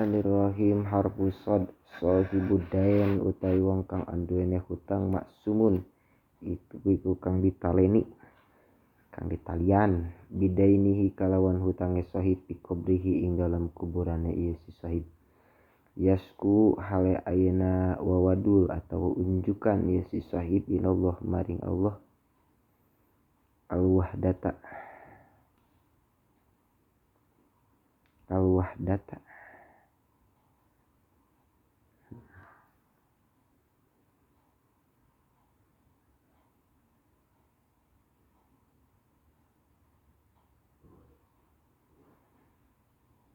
Bismillahirrahmanirrahim. Harfu shad sahibud dain utawi wong kang anduwene hutang maksumun itu iku kang ditaleni kang ditalian bidainihi kalawan hutange sahib pikobrihi ing dalam kuburane ieu si sahib yasku hale ayeuna wawadul atau unjukan ieu si sahib ilallah maring Allah al-wahdata al-wahdata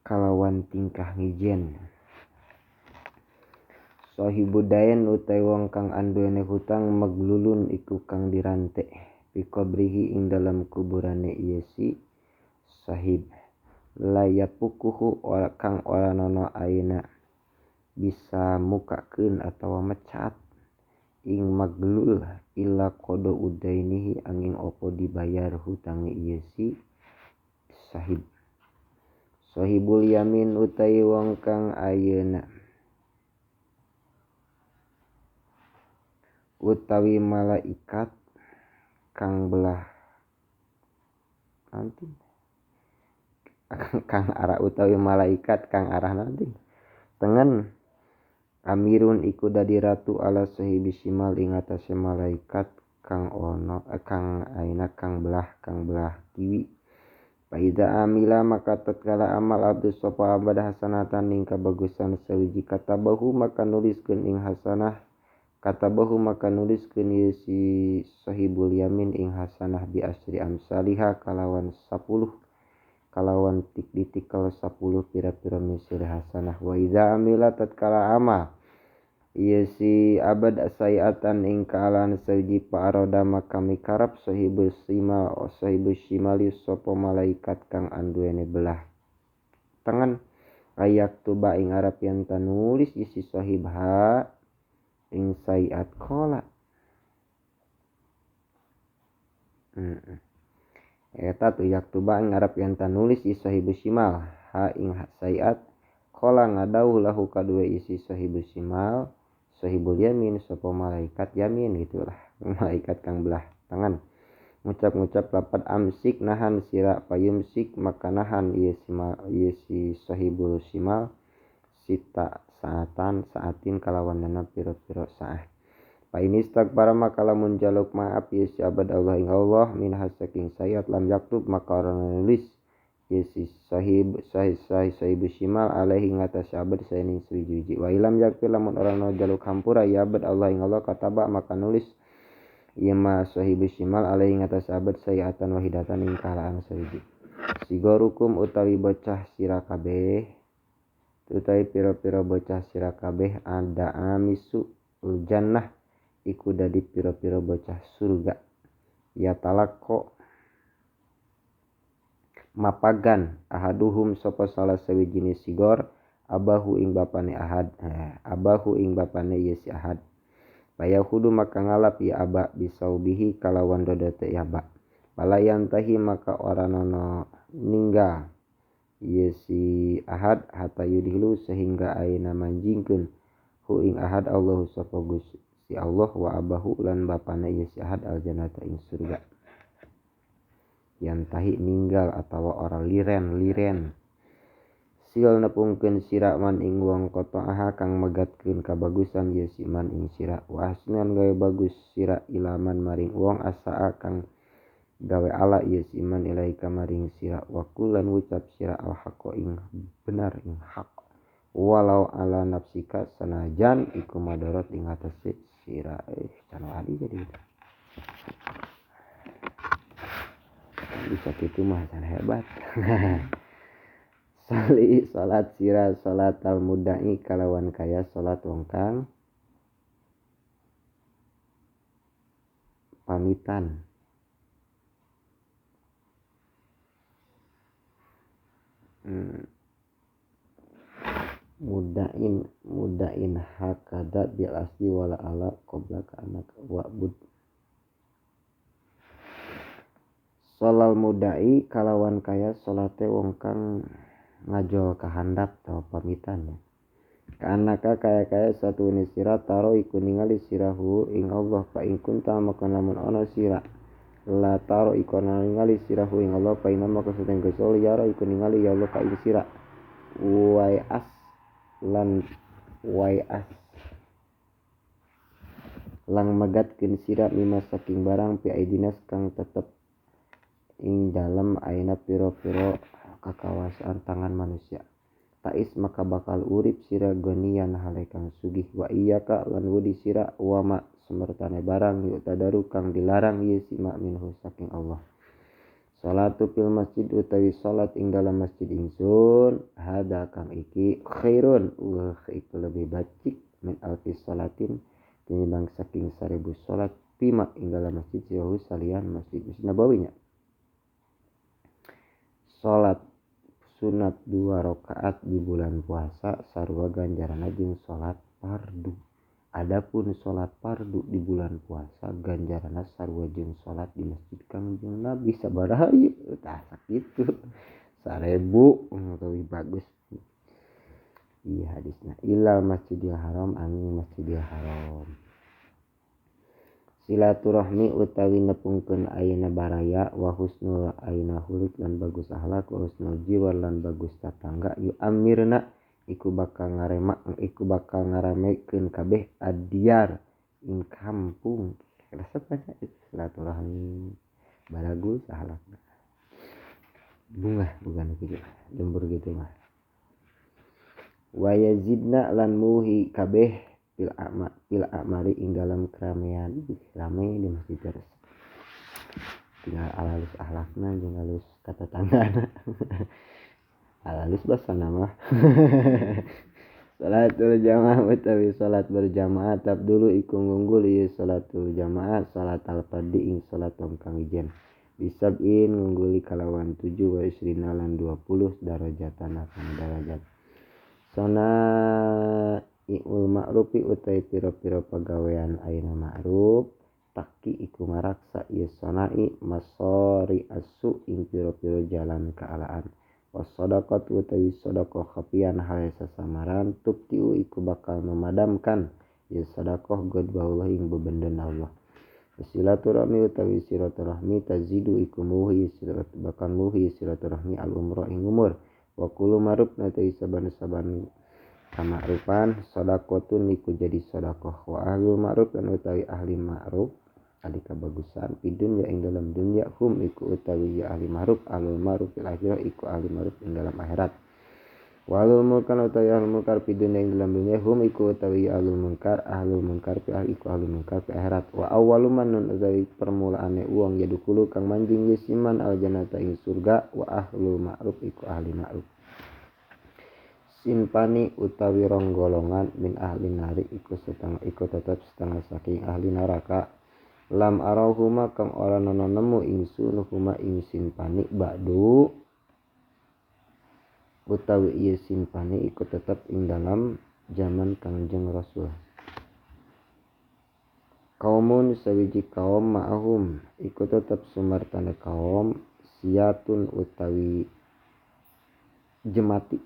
kalawan tingkah ngijen. Sahibudain utai wong kang anduwene hutang maglulun iku kang dirante pikobrihi ing dalam kuburane ieu si sahib layapukuhu ora kang ora nono ayeuna bisa mukakeun atawa mecat ing maglul illa qada udainihi angin opo dibayar hutange ieu si sahib. Sahibul yamin utai wong kang ayeuna utawi malaikat kang belah nanti kang arah utawi malaikat kang arah nanti tengen amirun iku dadi ratu ala sahibi simal ing atase malaikat kang ono kang ayeuna kang belah kiwi. Faida amila maka tatkala amal abdu sapa abad hasanatan ing kabagusan sawiji katabahu maka nuliskeun ing hasanah katabahu maka nuliskeun ieu si sahibul yamin ing hasanah bi asri amsaliha kalawan 10 kalawan tik ditikel 10 pira-pira misir hasanah. Wa idza amila tatkala amal ieu si abad sayiatan ing kaalan sawiji pa'aroda maka mikarep sahibul simal sahibul shimali sapa malaikat kang anduwene belah tengen ayak tuba ing arep yen tanulis isi sahib ha ing sayiat kola. Eta tu yak tuba ing arep yen tanulis isi sahibul shimal ha ing sayiat kola ngadauh lahu kadue isi sahibul shimal sahibul yamin sapa malaikat yamin gitulah malaikat kang belah tangan ngucap-ngucap lapat amsik nahan sira payumsik maka nahan ieu si sahibul shimal sita saatan saatin kalawan dana pira-pira saah. Fa in istaghfara maka lamun jaluk maaf ieu si abad Allah ing Allah min hasaking sayat lam yaktub maka ora nulis ieu si sahib sahib shimal alaihi ngatas abad saening suwiji-wiji. Wa ilam yakfir lamun ora nu jaluk hampura ya abad Allah ing Allah kataba maka nulis ieu ma sahib shimal alaihi ngatas abad sayiatan wahidatan ing kahalaan sawiji. Sigorukum utawi bocah sira kabeh utawi pira-pira bocah sira kabeh ada amisu jannah iku dadi pira-pira bocah surga ya talaqo mapagan ahaduhum sapa salah sawijine sigor abahu ing bapane ahad abahu ing bapane ieu si ahad payahudu maka ngalap ya aba bisaubihi kalawan dodote ya ba palayantahi maka ora nono ninggal ieu si ahad hatta yudhilu sehingga ayeuna manjingkeun hu ing ahad Allahu sapa Gusti Allah wa abahu lan bapane ieu si ahad aljannata ing surga. Yantahi ninggal atawa ora liren-liren sil nepungkeun sira man ing wong qata'aha kang megatkeun kabagusan ieu si man ing sira wa ahsinan gawe bagus sira ilaman maring wong asaa kang gawe ala ieu si man ilaika maring sira wa kulan wucap sira al haqqo ing benar ing hak walau ala nafsika sanajan iku madorot ing atase sira. Can wali jadi gitu. Bisa gitu mah can hebat. Sali salat sira salat al mudai kalawan kaya salat wong kang pamitan. Mudain hakada bil asli wala ala qabla ka anak wa'bud. Sholal mudai kalawan kaya salate wong kang ngajol ka handap tau pamitan ya. Kaanaka kaya-kaya satune sira taro iku ningali sirahu ing Allah fa ing kunta maka lamun ana sira la taro iku ningali sirahu ing Allah fa inna maka sateng Gusti Allah yara iku ningali ya Allah ka ing sira wai as lan wai as lang megatkeun sira mimma saking barang pi aidinas kang tetep ing dalem aina pira-pira kakawasaan tangan manusia. Tais maka bakal urip sira gonian hale kang sugih wa iyyaka lan wedi sira wa ma semertane barang yuk tadaru kang dilarang ieu si ma minhu saking Allah. Salatu fil masjid utawi salat ing dalam masjid ingsun hada kang iki khairun iku lebih bacik min alfi salatin tinimbang saking 1000 salat pima ing dalam masjid jauh salian masjid Nabawi nya. Salat sunat 2 rakaat di bulan puasa sarua ganjaranna jeung salat fardu. Adapun salat fardu di bulan puasa ganjaranna sarua jeung salat di masjid Kangjeng Nabi sabaraha ieu tah sakitu 1000 leuwih bagus. Iya hadisna ilal Masjidil Haram angin Masjidil Haram. Silaturahmi utawi nepungkeun ayeuna baraya wa husnul aina hulik lan bagus akhlak wa husnul jiwar lan bagus tatangga yu amirna iku bakal ngarema iku bakal ngaramekeun kabeh adiar ing kampung. Resep aja silaturahmi baragus akhlakna. Bunga bukan gitu lembur gitu mah. Wa yazidna lan muhi kabeh fil a'mali ing dalam keramaian rame di masjid terus tinggal alalus akhlakna jeung alus kata tanggana alalus basana mah. Salatul jamaah utawi salat berjamaah tabdulu iku ngunggul ieu salatul jamaah salat al-fardhi ing salat kang ijen bisabin ngungguli kalawan 7 wa isrina lan 20 darajatan kana darajat sana i'ul ma'rufi utai pira-pira pagawean ayeuna ma'ruf taki iku maraksa ieu sonai masori asu ing pira-pira jalan kaalaan wasadaqat utawi sedekah khafiyan hale sasamaran tubtiu iku bakal memadamkan ieu sedekah godbaullah ing bebenden Allah. Silaturahmi utawi silaturahmi tazidu iku muhi silat bakal muhi silaturahmi al umroh ing umur wa kullu ma'ruf utawi saban-saban kama'rufan sedekahun iku jadi sedekah wa ahlul ma'ruf lan utawi ahli ma'ruf ahli kabagusan fid dunya ing dalam dunya hum iku utawi ya ahli ma'ruf ahlul ma'ruf fil akhirah iku ahli ma'ruf ing dalam akhirat wa ahlul munkar utawi ahlul munkar fid dunya ing dalam dunya hum iku utawi ya ahlul munkar fi iku ahlul munkar fi akhirat wa awwalu man utawi permulaane wong yadkhulu kang manjing yasiman al jannata ing surga wa ahlul ma'ruf iku ahli ma'ruf. Sinpani utawi rong golongan min ahli nari iku setengah iku tetep setengah saking ahli neraka lam arauhuma kang ora nono nemu ingsun huma ing sinpani ba'du utawi ieu sinpani iku tetep ing dalam zaman Kangjeng Rasul. Kaumun sawiji kaum ma'ahum iku tetep sumartane kaum siatun utawi jemati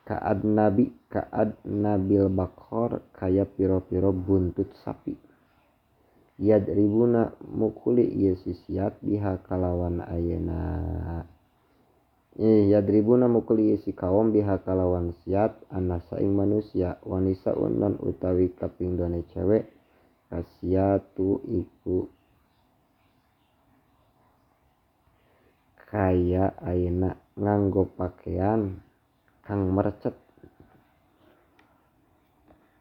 kaad nabi kaad nabil bakor kaya piro-piro buntut sapi yadribuna mukuli ieu sisiat biha kalawan ayeuna yadribuna mukuli ieu si kaum biha kalawan siat anasa ing manusia wanisaun lan utawi kaping done cewek kasiatu iku kaya ayeuna nganggo pakaian kang merecet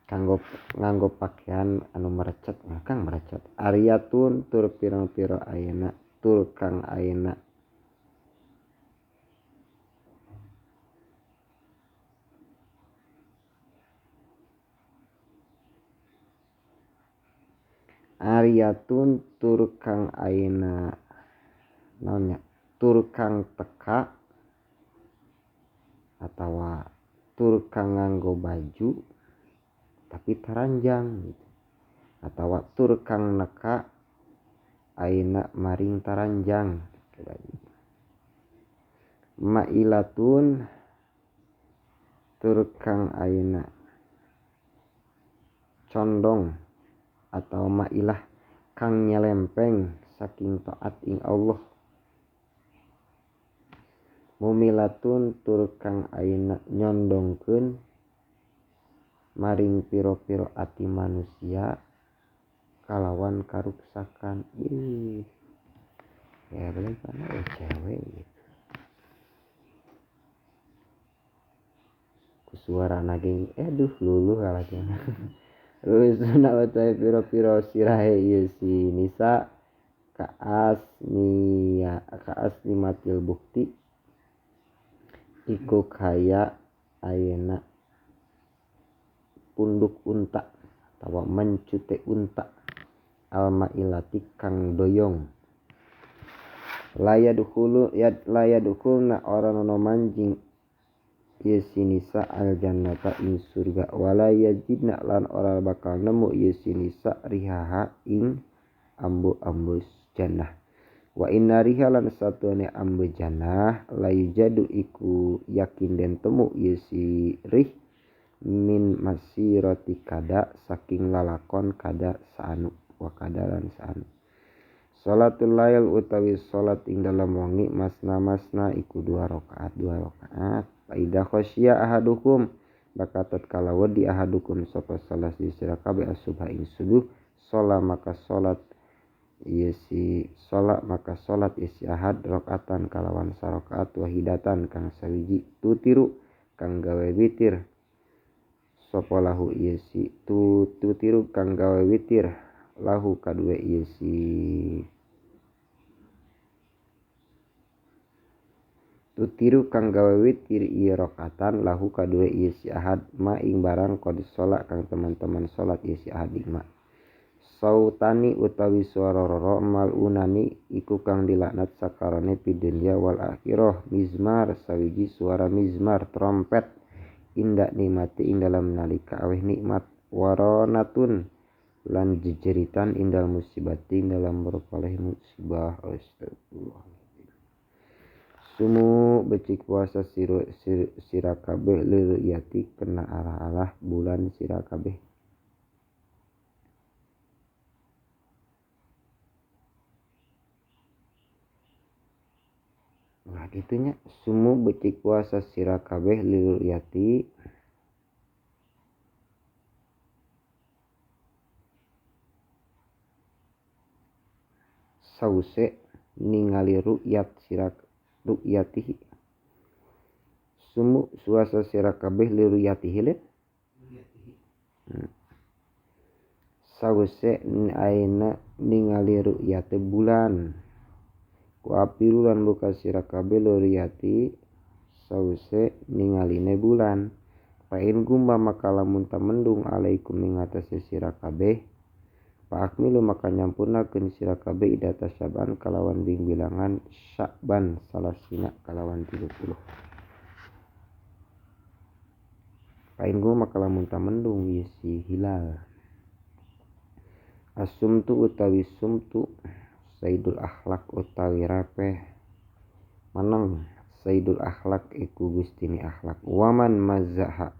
kanggo nganggo pakaian anu merecet kang merecet ariatun tur pirang-pira ayeuna tur kang ayeuna ariatun tur kang ayeuna naon nya tur kang teka atawa tur kang nganggo baju tapi taranjang gitu atawa tur kang neka ayeuna maring taranjang Ma'ilatun tur kang ayeuna condong atau ma'ilah kang nyelempeng saking taat ing Allah. Mumilatun tur kang ayeuna nyondongkeun maring piro-piro ati manusia kalawan karuksakan. Ih, ya boleh kana cewek gitu. Suara naging aduh luluh kalakina. Rusuna utawi piro-piro sirahe ieu si Nisa kaasnia kaasnimatil bukti iku kaya ayeuna punduk unta atawa mencute unta almailati kang doyong. Laya dukhulu ya laya dukhulna ora nono manjing ieu si Nisa aljannata ing surga wala yajidna lan ora bakal nemu ieu si Nisa rihaha ing ambu-ambu jannah. Wa inna riha lan satuane ambu jannah la yujadu iku yakin den temu ieu si rih min masirati kada saking lalakon kada saanu wa kada lan saanu. Salatul lail utawi salat ing dalam wengi masna-masna iku 2 rakaat 2 rakaat. Faida khasya ahadukum maka tatkala wedi ahadukum sapa salah di sira kabeh asubha ing subuh sholat maka salat ieu si salat maka salat ieu si ahad rakaatan kalawan sarakaat wahidatan kang sawiji tutiru kang gawe witir sapa lahu ieu si tutiru kang gawe witir lahu kadue ieu si tutiru kang gawe witir ieu rakaatan lahu kadue ieu si ahad ma ing barang qad salat kang teman-teman salat ieu si ahad ma. Sautani utawi suara roro malunani iku kang dilaknat sakarane pi dunya wal akhirah. Mizmar sawiji suara mizmar trompet indak nikmati ing dalam nalika aweh nikmat. Waronatun lan jejeritan indal musibati ing dalam beroleh musibah. Astagfirullah. Sumu becik puasa sira kabeh liruyati kena arah-arah bulan sira kabeh. Nah gitunya sumu becik puasa sira kabeh liruyati sause ningali ru'yat sira ru'yatihi. Sumu suasa sira kabeh liruyatihi le sause ayeuna ningali ru'yate bulan ku apiru lan buka sira kabeh liruyati sause ningaline bulan. Fa in gumma maka lamun tamendung alaikum ing atase sira kabeh fa akmilu maka nyampurnakeun sira kabeh idata Sya'ban kalawan bingbilangan Sya'ban salasina kalawan 30. Fa in gumma maka lamun tamendung ieu si hilal. Asumtu utawi sumtu saidul akhlak utawi rapeh meneng saidul akhlak iku gustine akhlak. Waman mazaha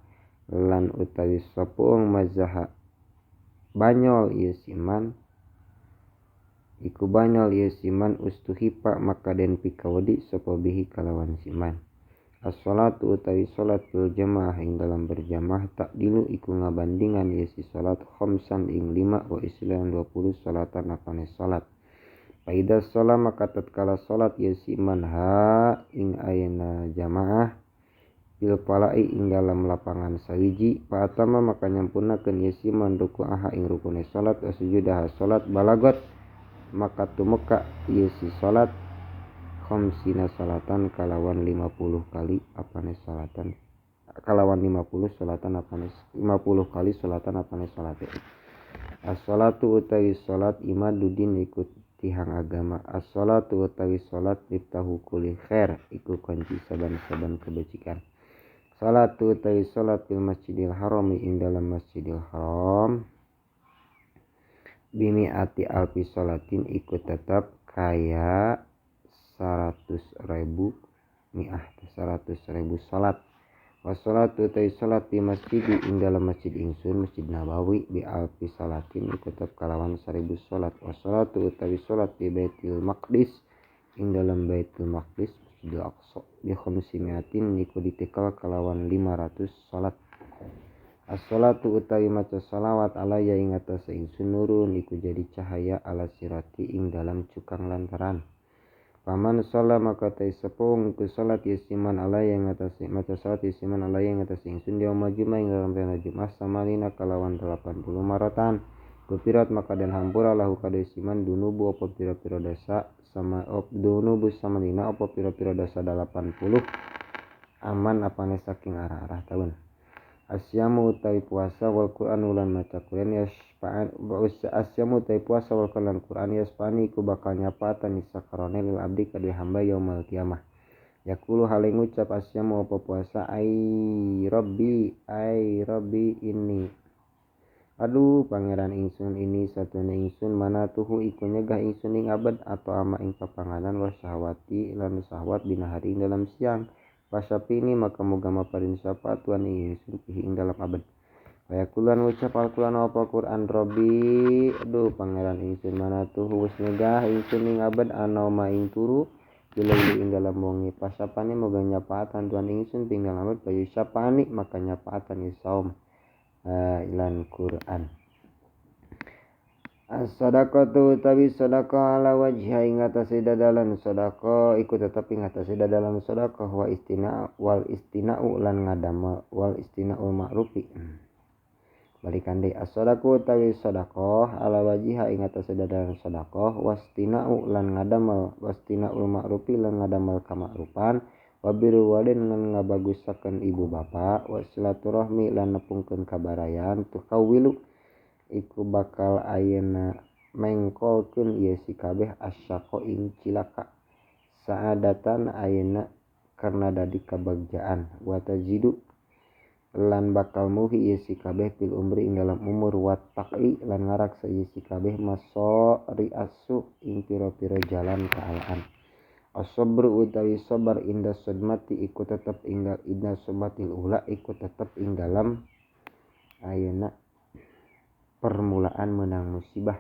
lan utawi sapa wong mazaha banyol ieu siman iku banyol ieu siman ustuhipa maka den pikawedi sapa bihi kalawan siman. As-salatu utawi salat bil jamaah ing dalam berjamaah takdilu iku ngabandingan ieu si salat khamsan ing 5 wa islan 20 salatan apane salat. Faida sholat maka tatkala salat ieu si man ha ing ayeuna jamaah bil palai ing dalam lapangan sawiji paatama maka nyampurnakeun ieu si man ruku'aha ing rukune salat wa sujudaha salat balagot maka tumeka ieu si salat khamsina salatan kalawan 50 kali apane salatan kalawan 50 salatan apane 50 kali salatan apane salate. As-salatu utawi salat imadudin ikut tihang agama. As-salatu utawi salat miftahu kulli khair iku kunci saban-saban kebajikan. Salatu utawi salat fil Masjidil Haram ing dalam Masjidil Haram bimi'ati alfi salatin iku tetap kaya 100.000 mi'ah 100.000 salat. Wassalatu ta salat di masjid ing dalam masjid ingsun Masjid Nabawi bi alfi salatin iku tetep kalawan 1000 salat. Wassalatu utawi salat di Baitul Maqdis ing dalam Baitul Maqdis Masjidil Aqsa bi khamsimiatin iku ditikal kalawan 500 salat. As-salatu utawi maca salawat alaya ing atase ingsun nurun iku jadi cahaya ala sirati ing dalam cukang lantaran. Paman sholat maka tai sepung iku salat yasiman alaya ing atase maca salat yasiman alaya ing atase ingsun yauma jumat ing dalam dina Jumat samalina kalawan 80 marotan. Gufirat maka den hampura lahu kade siman dunubu apa pira-pira dosa sama dunubu samalina apa pira-pira dosa 80 aman apane saking arah-arah taun. Asyamu utawi puasa wal Qur'an ulan maca Qur'an yasfa'an asyamu utawi puasa wal Qur'an Qur'an yasfa'ani iku bakal nyapaatan isakarone lil abdi kadue hamba yaumal kiamah. Yaqulu hale ngucap asyamu apa puasa ai rabbi ini. Aduh pangeran ingsun ini satune ingsun mana tuhu iku nyegah ingsun ing abad atau ama ing papanganan wa syahwati lan syahwat binahari ing dalam siang. Pasapini maka moga maparin syafaat Tuhan ingsun fihi ing dalam abad. Kaya kulan ucap Al-Qur'an apa Qur'an Robbi aduh pangeran ingsun mana tuh wis nyegah ingsun ing abad anauma ing turu bilaili ing dalam wengi. Pasapani moga nyafaatan Tuhan ingsun ing dalam abad bayu syapani maka nyafaatan isaum ilan Qur'an. As-sadaqatu utawi sedekah ala wajha ing atase dadalan sedekah iku tetep ing atase dadalan sedekah wa istina wal istina'u lan ngadamel wal istina'ul ma'rufi. Balikan deui as-sadaqatu utawi sedekah ala wajha ing atase dadalan sedekah wastina'u lan ngadamel wastina'ul ma'rufi lan ngadamel kamakrufan wa birrul walin lan ngabagusakeun ibu bapa wa silaturahmi lan nepungkeun kabarayan tukawilu iku bakal ayeuna mengkolkeun ieu si kabeh asyaqa ing cilaka saadatan ayeuna karena dadi kabagjaan wa tazidu lan bakal muhi ieu si kabeh fil umri ing dalam umur wa taqi lan ngaraksa ieu si kabeh masori asu ing pira-pira jalan kaalaan. As-sabru utawi sabar inda sadmati iku tetep ing inda sadmatil ula iku tetep ing dalam ayeuna permulaan menang musibah.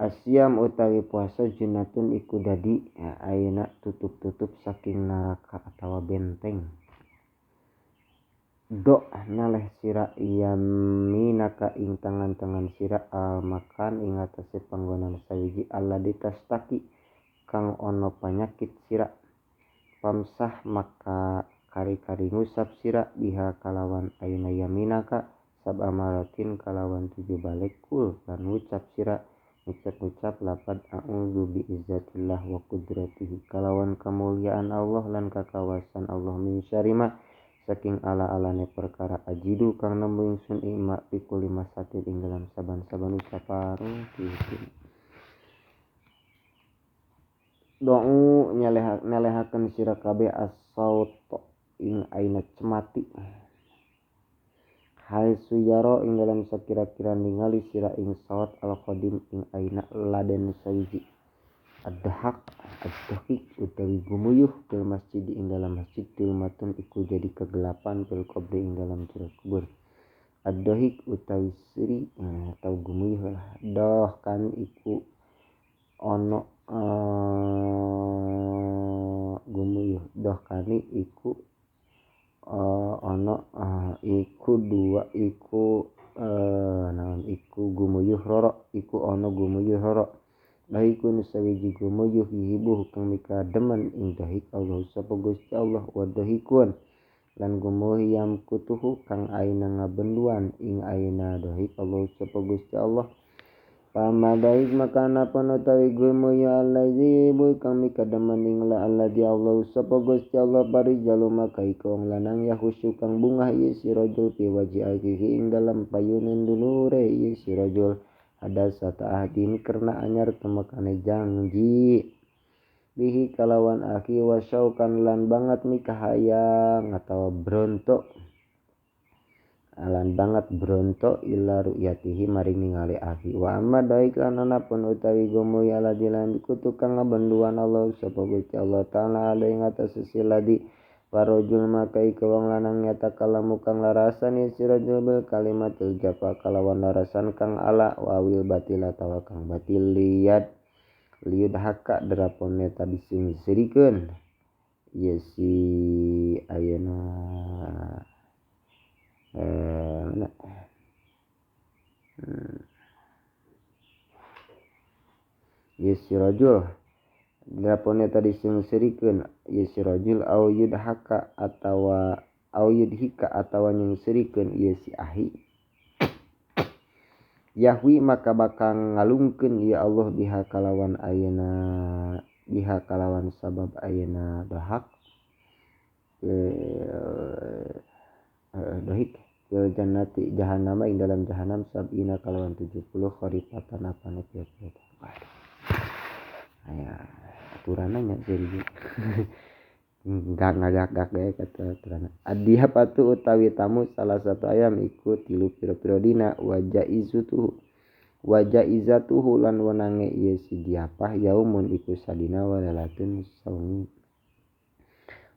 Asyam utawi puasa junatun iku dadi ya, ayeuna tutup-tutup saking neraka atawa benteng. Do naleh sira yaminaka ing tangan-tangan sira al makan ing atase panggonan sawiji alladzi tastaki kang ono panyakit sira. Pamsah maka kari-kari ngusap sira biha kalawan ayeuna yaminaka sab'a maratin kalawan 7 balik kul lan ngucap sira ngucap-ngucap lapad a'udzu bi izzatillah wa qudratihi kalawan kemuliaan Allah lan kakawasan Allah min syarima saking ala-alane perkara ajidu kang nemu ingsun ima pikul lima satin ing dalam saban-saban usaparung kitu. Do'u nyalehakeun sira kabeh as-saut ing aina cemati hai suyaro ing dalam sakira-kira ningali sira ing sawat al-qadim ing aina laden sawiji ad-dahak ad-dahik utawi gumuyuh fil masjid ing dalam masjid tilmatun iku jadi kegelapan fil qabri ing dalam jero kubur. Ad-dahik utawi siri atau gumuyuh lah doh kan iku ono gumuyuh doh kani iku ono iku dua iku naon iku gumuyuh roro iku ono gumuyuh roro dahikun sawiji gumuyuh hibuh kang mika demen ing dahik Allah sapa Gusti Allah wa dahikun lan gumuyuh yam kutuhu kang aina ngabenduan ing aina dahik Allah sapa Gusti Allah. Pamadaik maka napa utawi gumuyuh allazi bu kang mika demen ing la alladzi Allah sapa Gusti Allah parijalu maka iku wong lanang ya khusyuk kang bungah ieu si rajul fi waji akhihi ing dalam payunan dulure ieu si rajul ada sata ahdin karena anyar temekane janji bihi kalawan akhi wa syaukan lan banget mikahayang atawa brontok lan banget bronto ila ru'yatihi maring ningali akhi wa amma daik lan anapun utawi gomoy ala dilan kutu kang ngabenduan Allah sapa Gusti Allah taala ale ing atase siladi parojul maka iku wong lanang nyata kalamu kang larasan ya sirajul bil kalimatil jafa kalawan larasan kang ala wawil batil atawa kang batil liyad liyud haka derapone tadi sing sirikeun ye si ayeuna mana ye si rajul drapone tadi sing sirikeun ye si rajul au yudhaka atawa au yudhika atawa nyingserikeun ieu si ahi Yahwi maka bakal ngalungkeun ieu Allah biha kalawan ayeuna biha kalawan sabab ayeuna dahak dohik fil jannati jahannama ing dalam jahannam sabina kalawan 70 kharifatan apane pira-pira. Waduh. Aya aturannya jadi enggak ngagak-gak gae kata aturan. Adiha patu utawi tamu salah satu ayam iku tilu pira-pira dina wajah izatuhu lan wenange ieu si diapah yaumun iku sadina walalatun sawengi.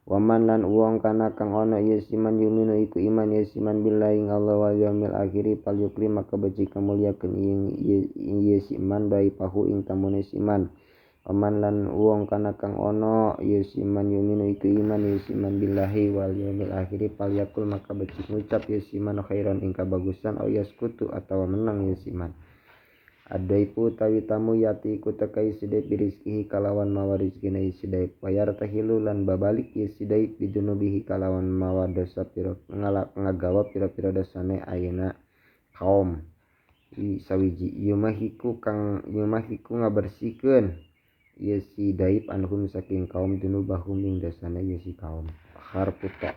Waman lan uwong kana kang ana ieu siman yuminu iku iman ieu siman billahi ing Allah wal yaumil akhir fal yukrim maka becik kamulyakeun ieu siman daipahu ing tamune siman. Waman lan uwong kana kang ana ieu siman yuminu iku iman ieu siman billahi wal yaumil akhir fal yakul maka becik ngucap ieu siman khairan ing kabagusan au yaskutu atawa menang ieu siman. Adaipu utawi tamu yati iku tekai sidaib birizkihi kalawan mawa rizkina sidaib wayar tahilu lan babalik ieu sidaib bidunubihi kalawan mawa dosa pira ngagawa pira-pira dosane ayeuna kaum sawiji yumahiku kang yumahiku ngabersihkeun ieu sidaib anhum saking kaum dunubahum ing dosane ieu si kaum harputa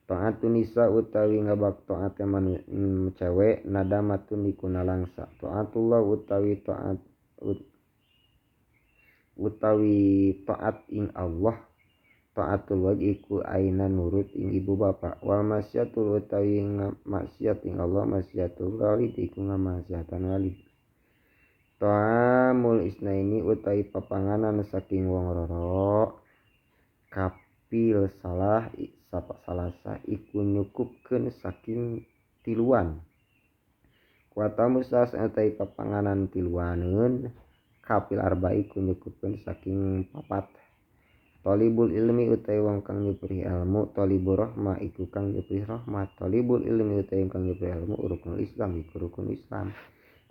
taatun nisa utawi ngabak taate cewek nadamatun iku nalangsa taatullah utawi taat utawi taat ing Allah taatullah iku aina nurut ing ibu bapa wal masyatul utawi maksiat ing Allah masyatul walid iku ngamaksiatan walid ta'amul isnaini utawi papanganan saking wong roro kapil salah sapa salasa iku nyukupkeun saking tiluan kuatamu sas utawi papanganan tiluaneun kapil arba iku nyukupkeun saking papat talibul ilmi utawi wong kang nyupri ilmu talibur rahmah iku kang nyupri rahmat talibul ilmi utawi kang nyupri ilmu rukun Islam iku rukun Islam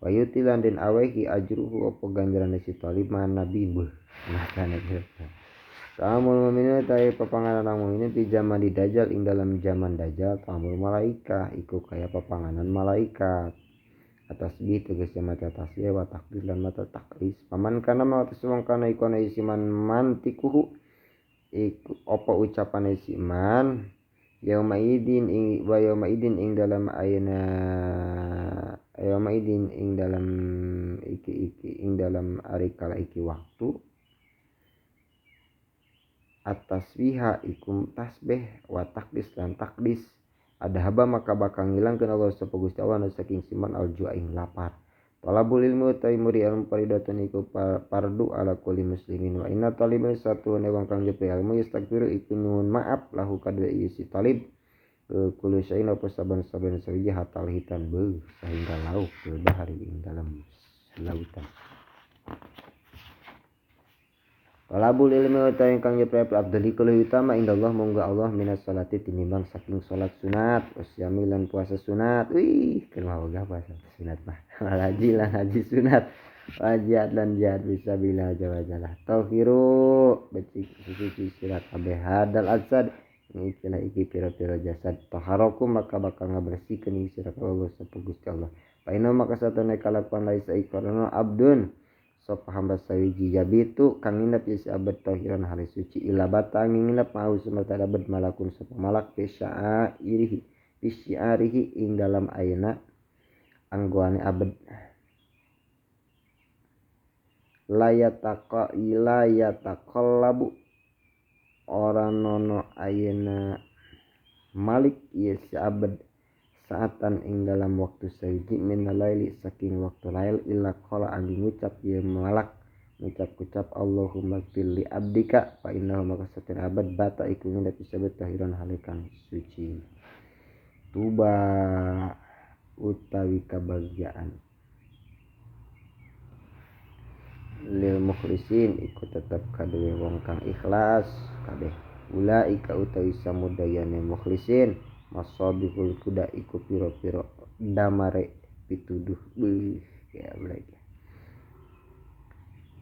wa yutilan den awehi ajruhu apa ganjarane si talib nabi beuh makane Ta'amul mu'minin utawi papanganan mukminin di zaman di dajjal ing dalam zaman dajjal ta'amul malaikah iku kaya papanganan malaikat atasbih tegese maca tasbih wa takbir lan maca taklis paman kana maca wong kana iku ana isi man mantikuhu iku apa ucapane si man yauma idin ing wa yauma idin ing dalam ayana yauma idin ing dalam iki ing dalam ari kala iki waktu at-tasbiha ikum tasbih wa takdis lan takdis adhaba maka bakal ngilangkeun Allah sapa Gusti Allah saking siman al-jua ing lapar talabul ilmu utawi muri ilmu faridatun iku fardu ala kulli muslimin wa inna talibun satu wong kang jepri ilmu yastakbiru iku nyuwun maaf lahu kadue ieu si talib kullu syai'in apa saben-saben sawiji hatal hitan beuh sehingga lauk fil bahari ing dalam lautan. Talabul ilmi utawi kang nyepre abdul iku luwih utama indallah monggo Allah minas salati tinimbang saking salat sunat wasyami lan puasa sunat. Wih, kumaha ogah puasa sunat mah. Haji lan haji sunat. Wajat lan jihad bisa bila jawajalah. Tauhiru becik suci sira kabeh hadal adsad ikilah iki pira-pira jasad taharoku maka bakal ngabersihkeun sira Allah sapa Gusti Allah. Paino maka satune kalakuan laisa ikrana abdun sapa hamba sawiji jabitu kang nginep si abad tahiran hari suci ila batang nginep mau sumerta abad malakun sapa malak fisyairihi fisyairihi ing dalam ayeuna anggoane abad la yataqa ila yataqallabu ora nono ayeuna malik ieu si abad Saatan ing dalam waktu sawiji minalaili saking waktu lail illa qala angin ngucap ieu malak ngucap-ngucap Allahumma gfir li abdika fa innahu maka saten abad bata iku nginep disebut tahiran halikan suci. Tuba utawi kabagjaan lil mukhlisin iku tetep kaduwe wong kang ikhlas kabeh. Ulaika utawi samudayane mukhlisin masabihul kuda iku piro-piro damare pituduh. Beuh ya lagi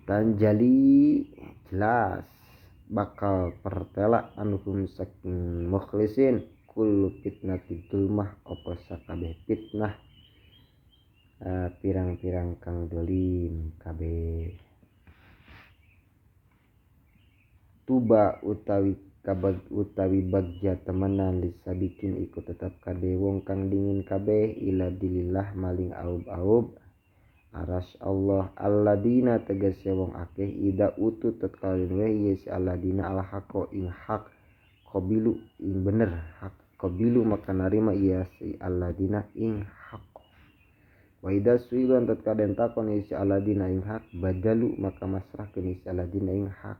tanjali jelas bakal pertela anhum saking mukhlisin kullu fitnati dulmah apa sakabeh fitnah pirang-pirang kang dolim kabeh. Tuba utawi kabag utawi bagja temenan lisabikin iku tetep kade wong kang dingin kabeh ila dilillah maling aub-aub aras Allah alladina tegese wong akeh ida utu tatkala we yes alladina alhaqo ing hak qabilu ing bener hak qabilu maka narima ieu si alladina ing hak. Wa ida suilan tatkala den takon si alladina ing hak badalu maka masrahkeun si alladina ing hak.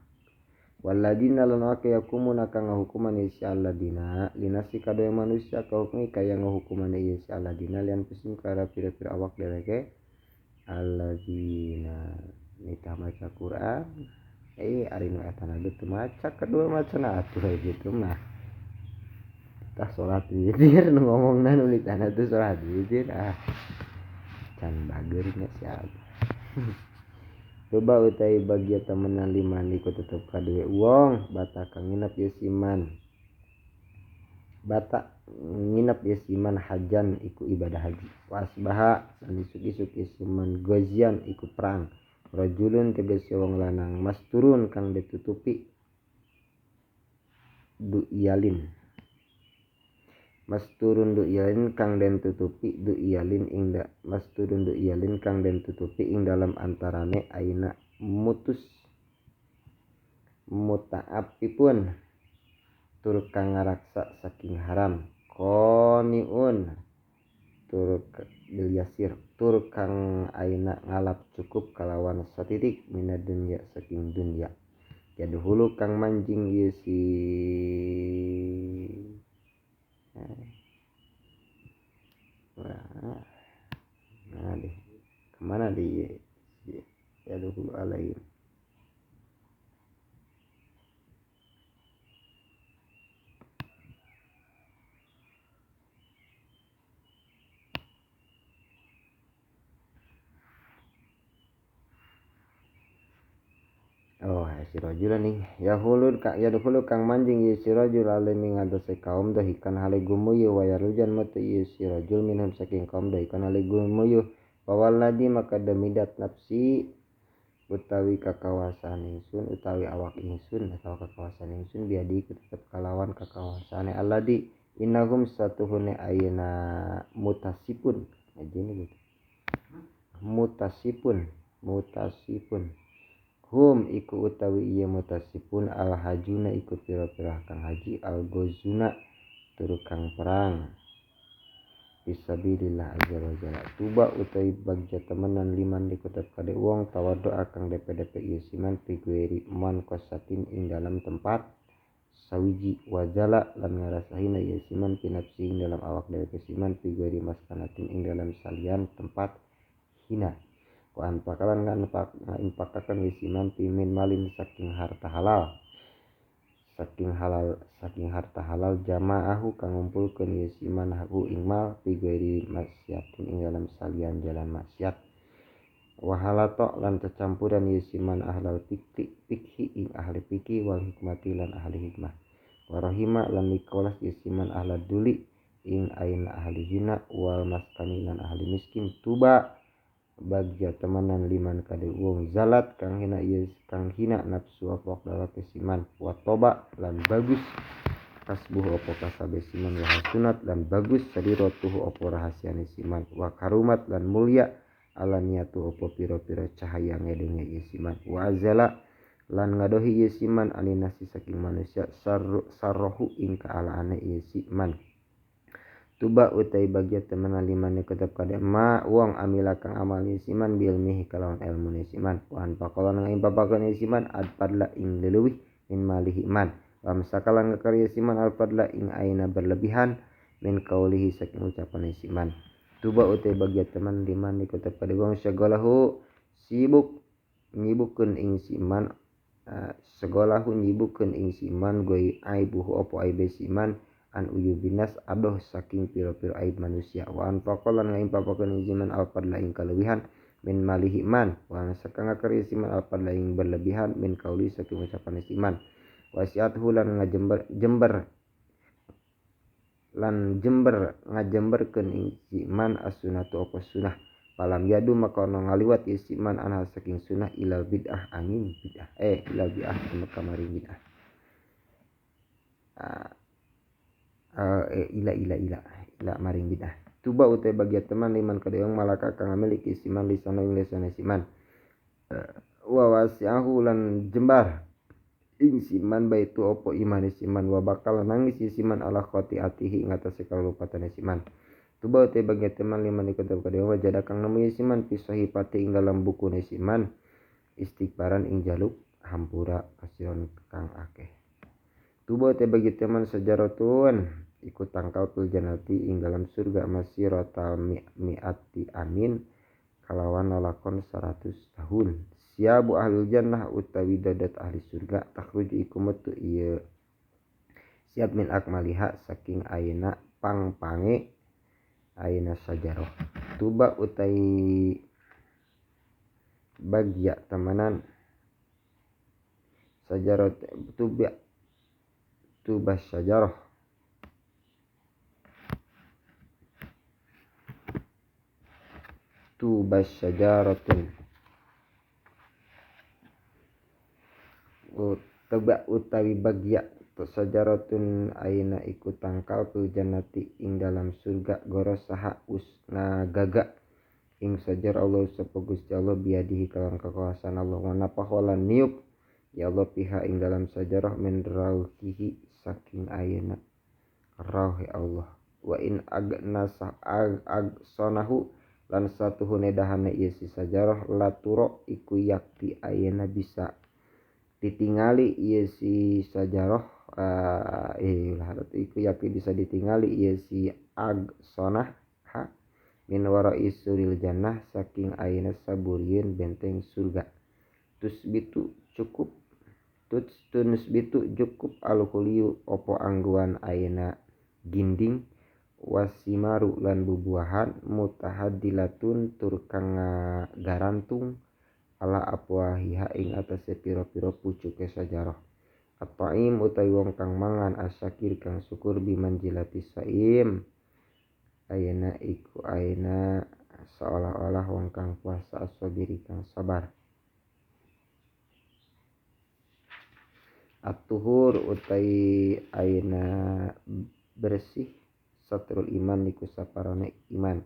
Waladina lan akeh yakumuna kang ngahukuman si alladina linasi kadoe manusia kahukmi kaya ngahukuman ieu si alladina lian pusing kara pira-pira awak dheweke alladzina nitah maca Quran ari nu eta na teu maca kedua macana atuh gitu mah tah salat witir nu ngomongna nu nitahna teu salat witir ah can bager nya siap. Coba utai bagia temenan liman iku tetep kaduwe wong bata kang nginep ieu siman bata nginep ieu siman hajan iku ibadah haji wasbaha lan isuk-isuk ieu siman gozian iku perang rajulun tegese wong lanang masturun kang ditutupi du'yalin masturun du'yalin kang den tutupi du'yalin ing da masturun du'yalin kang den tutupi ing dalam antarane aina mutus muta'affifun tur kang ngaraksa saking haram qaniun tur bil yasir tur kang aina ngalap cukup kalawan satitik mina dunya saking dunya jadhulu kang manjing ieu si nah deh kemana di jadhulu alaihim. Oh, si rajul nih yahulud ka yadkhulu kang manjing ieu si rajul alimi ngadose kaum dahikan hale gumuyu wa yarujan matu ieu si rajul minhum saking kaum dahikan hale gumuyu wawaladi maka demidat nafsi utawi kakawasan ingsun utawi awak ingsun atawa kakawasan ingsun biadi tetep kalawan kakawasane alladzi innahum satuhune ayeuna mutasipun ajine gitu mutasipun mutasipun hum iku utawi ieu mutasipun al hajuna iku pira-pira kang haji al gozuna tur kang perang fisabilillah azza wa jalla. Tuba utawi bagja temenan liman dikutep kade wong tawaddoa kang DPDP ieu siman pigueri man kosatin ing dalam tempat sawiji wajala lan ngarasahina ieu siman pinapsi ing dalam awak dheweke siman pigueri maskanatin ing dalam salian tempat hina. Wa anfaqalan ngainfakaken wisiman pimin malin saking harta halal saking harta halal jamaahu kang ngumpulkeun wisiman hu ing mal pigueri maksiatin ing dalam salian jalan maksiat wa halato lan cecampuran wisiman ahlal fikhi ing ahli fikih wal hikmati lan ahli hikmah wa rahima lan mikolas wisiman ahlad duli ing aina ahli hina wal maskani lan ahli miskin. Tuba bagja temenan liman kade wong zalat kang hina ieu kang hina nafsu apa dawake siman wa toba lan bagus kasbuh apa kasabe siman wa hasunat lan bagus sadiratuhu apa rahasiane siman wa karumat lan mulya ala niatu apa pira-pira cahaya ngedenge ieu siman wa azala lan ngadohi ieu siman aninasi saking manusia sarrohu ing kaalaane ieu siman. Tuba utai bagia temenan limane ketep kade ma wong amila kang amal siman bilmihi kalawan ilmu siman wan pakolan ngaimpapakeun siman adpadla ing leuwih min malihi man wa misakalan ngakarya siman alfadla ing aina berlebihan min kaulihi saking ucapan siman. Tuba utai bagia teman liman ketep kade wong syagolahu sibuk nyibukeun ing siman segolahu nyibukeun ing siman goi aibuhu opo aibe siman an uyubinas adoh saking piro-piro aib manusia wa anfaqalan ngaimpapakeun siman alfadla ing kaleuwihan min malihi man wa sakang ngakari siman alfadla ing berlebihan min kauli saking ucapan siman wasiathu lan ngajember jember lan jember ngajemberkeun ing siman as-sunnatu apa sunah palam yadu maka ono ngaliwat ieu siman anha saking sunah ilal bid'ah angin bid'ah ilal bid'ah maka maring bid'ah ila ila ila ila maring bid'ah. Tuba utai bagia teman liman kadeong malaka kang ngamiliki siman lisana ing lisana siman wa wasi'ahu lan jembar ing siman baitu opo imane siman wa bakal nangis siman ala khati'atihi ing atase kalupatane siman. Tuba utai bagia teman liman kadeong wajada kang nemu siman fi sahifati ing dalam bukune siman istighfaran ing jaluk hampura kasiron kang akeh. Tuba te bagi teman sejaratun ikut tangkal fil jannati ing dalam surga masirata mi'ati amin kalawan lalakon 100 tahun. Siabu ahlul jannah utawi dadat ahli surga takhruju iku metu ieu siap min akmaliha saking ayeuna pangpange ayeuna sajarah. Tuba utai bagia temanan sajarah tuba tuba sajarah tuba syajaratun tuba utawi bagia sajaratun aina iku tangkal fil jannati ing dalam surga gorosaha us ngagaga ing sajar Allah sapa Gusti Allah biadihi kalawan kekuasaan Allah wa nafaholan niup ya Allah piha ing dalam sajarah min rauhihi saking ayeuna rauhi Allah wa in agnasa agsonahu lan satuhune dahana ieu si sajarah laturo iku yakti ayeuna bisa ditingali ieu si sajarah iku yakti bisa ditingali ieu si agsonah ha min wara'i suril jannah saking ayeuna saburieun benteng surga tusbitu cukup tunsbitu cukup alhuliyu opo angguan ayeuna ginding wasimaru lan bubuahan mutahadilatun tur kang garantung ala apwahiha ing atase pira-pira pucuke sajarah at-taim utawi wong kang mangan asyakir kang syukur bimanjilati saim ayeuna iku ayeuna seolah-olah wong kang puasa as-sabiri kang sabar. At-tuhur utai ayeuna bersih satrul iman niku saparone iman.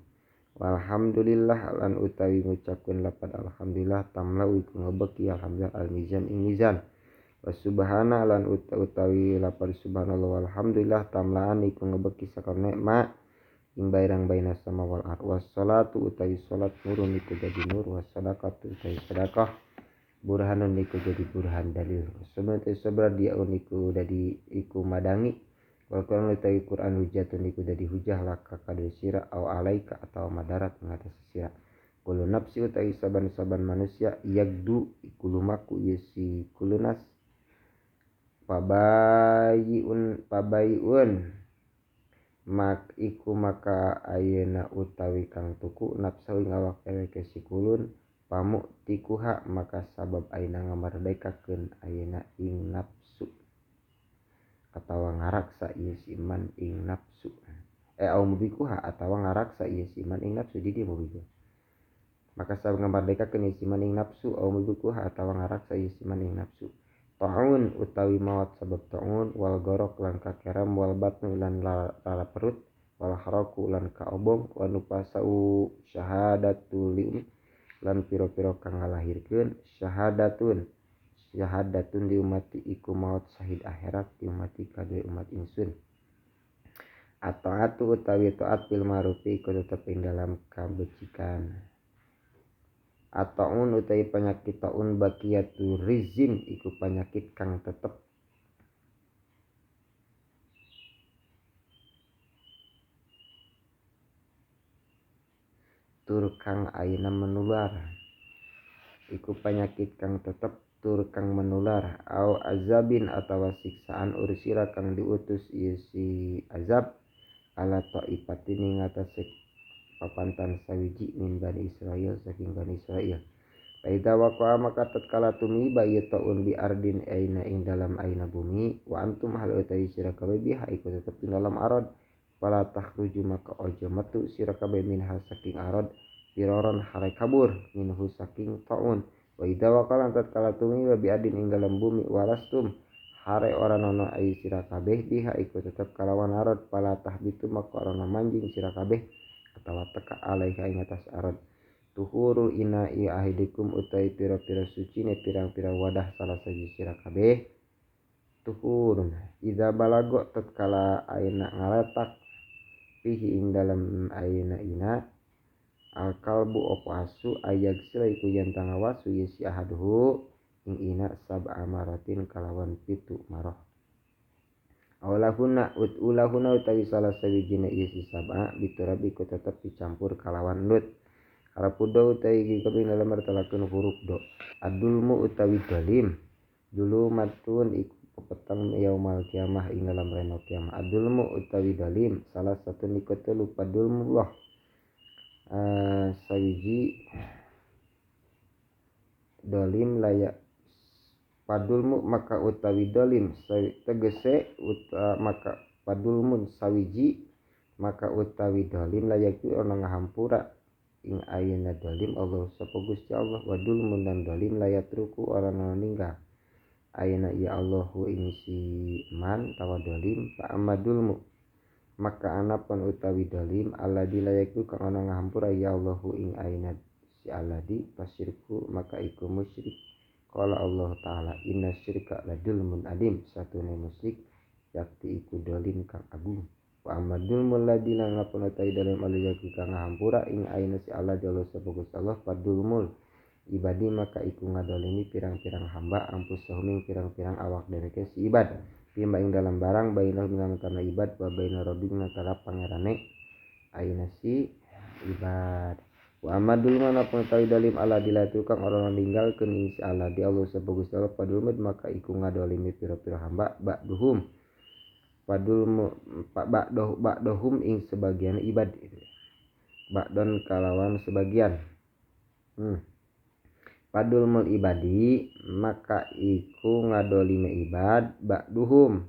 Walhamdulillah lan utawi ngucapkeun lapad alhamdulillah tamlau iku ngebeki alhamdulillah al-mizan ing mizan. Wa subhana lan utawi lapad subhanallah walhamdulillah tamlaan iku ngebeki sakarone ma ing bairang baina sama wal ar. Wassalatu utawi salat nurun iku jadi nur, wassadaqatu utawi sedekah burhanun iku jadi burhan dalil. Sebenarnya sabar dia uniku dadi iku madangi wal Qur'an utawi Qur'an hujatun iku dadi hujah laka kadue sira au alaika atawa madarat ngatasi sira. Kullu nafsi utawi saban-saban manusia yagdu iku lumaku ieu si kulunas pabayiun mak iku maka ayeuna utawi kang tuku nafsu ing awak dheweke si kulun pamuk tikuha maka sabab ayeuna ngamerdekakeun ayeuna ing nafsu atawa ngaraksa ieu si iman ing nafsu au mubikuha atawa ngaraksa ieu si iman ing nafsu di dieu mubikuha maka sabab ngamerdekakeun ieu si iman ing nafsu au mubikuha atawa ngaraksa ieu si iman ing nafsu taun utawi maot sabab taun wal gorok lan kakeram wal batnu lan lala perut wal haraku lan kaobong wa nupasau syahadatul lium lan piro-piro kang ngalahirkeun syahadatun syahadatun di umati iku maut syahid akhirat di umati kadue umat ingsun. Ataatu utawi taat bil ma'rufi iku tetep ing dalam kabecikan. Ataun utawi penyakit taun bakiyatu rizin iku penyakit kang tetep tur kang aina menular. Iku penyakit kang tetep tur kang menular au azabin atawa siksaan ursila kang diutus ieu si azab ala taifatin ing atase papantan sawiji min Bani Israil saking Bani Israil. Faida waqa'a maka tatkala tumiba ieu taun bi ardin aina ing dalam aina bumi wa antum hal utawi sira kabeh biha iku tetep ing dalam arad fala takhruju maka ojo metu sira kabeh minha saking arad firoron hare kabur minhu saking taun. Wa idza waqala tatkala tumiba bi ardin ing dalam bumi walastum hare ora nono ai sira kabeh biha iku tetep kalawan arad fala tahbitu maka ora manjing sira kabeh atawa teka alaiha ing atas arad. Tuhurul ina'i ahidikum utai pira-pira sucine pirang-pirang wadah salah saji sira kabeh. Tuhurun idza balago tatkala aina ngaletak fihi ing dalam aina ina al kalbu opo asu ayag sila iku yen tangawasu yesi ahaduhu ing ina sab'a maratin kalawan 7 maroh. Awalahuna ulahuna utawi salah sawijine isi sab'a biturabi ku tetep dicampur kalawan lut. Harapudo utawi iki kaping dalem martalakeun huruf do. Adulmu utawi dolim dulu matun iku pepeteng yaumal kiamah ing dalam reno kiamah. Adulmu utawi dolim salah satu niku telu padulmu loh. Sawiji dolim layak padulmu maka utawi dolim tegese uta maka padulmun sawiji maka utawi dolim layak ana ngahampura ing ayeuna dolim Allah sapa Gusti Allah wadulmun dan dolim layatruku ora ana ninggal ayeuna ya Allahu ing si man tawa dolim fa amadulmu maka anapun utawi dolim alladzi layaku kang ana ngahampura ya Allahu ing ayeuna si alladzi pasirku maka iku musyrik. Qala Allah Ta'ala inna syirka ladulmun adim satune musyrik yakti iku dolim kang agung. Wa amadul ladzi lan apun utawi dolim alladzi kang ngahampura ing ayeuna si Allah jalla sapa Gusti Allah padulmul ibadi maka iku ngadolimi pirang-pirang hamba ampusahum pirang-pirang awak dheweke si ibad bima ing dalam barang bainahum lan antara ibad wa baina rabbihim antara pangerane ayeuna si ibad. Wa amadul mana pengetahui dalim ala dilatu kang ora ninggalkeun ing si Allah di Allah sapa Gusti Allah padulmud maka iku ngadolimi pira-pira hamba ba'duhum padulmu ba'dohum ing sebagian ibad ba'don kalawan sebagian. Padulmul ibadi maka iku ngadolime ibad ba'duhum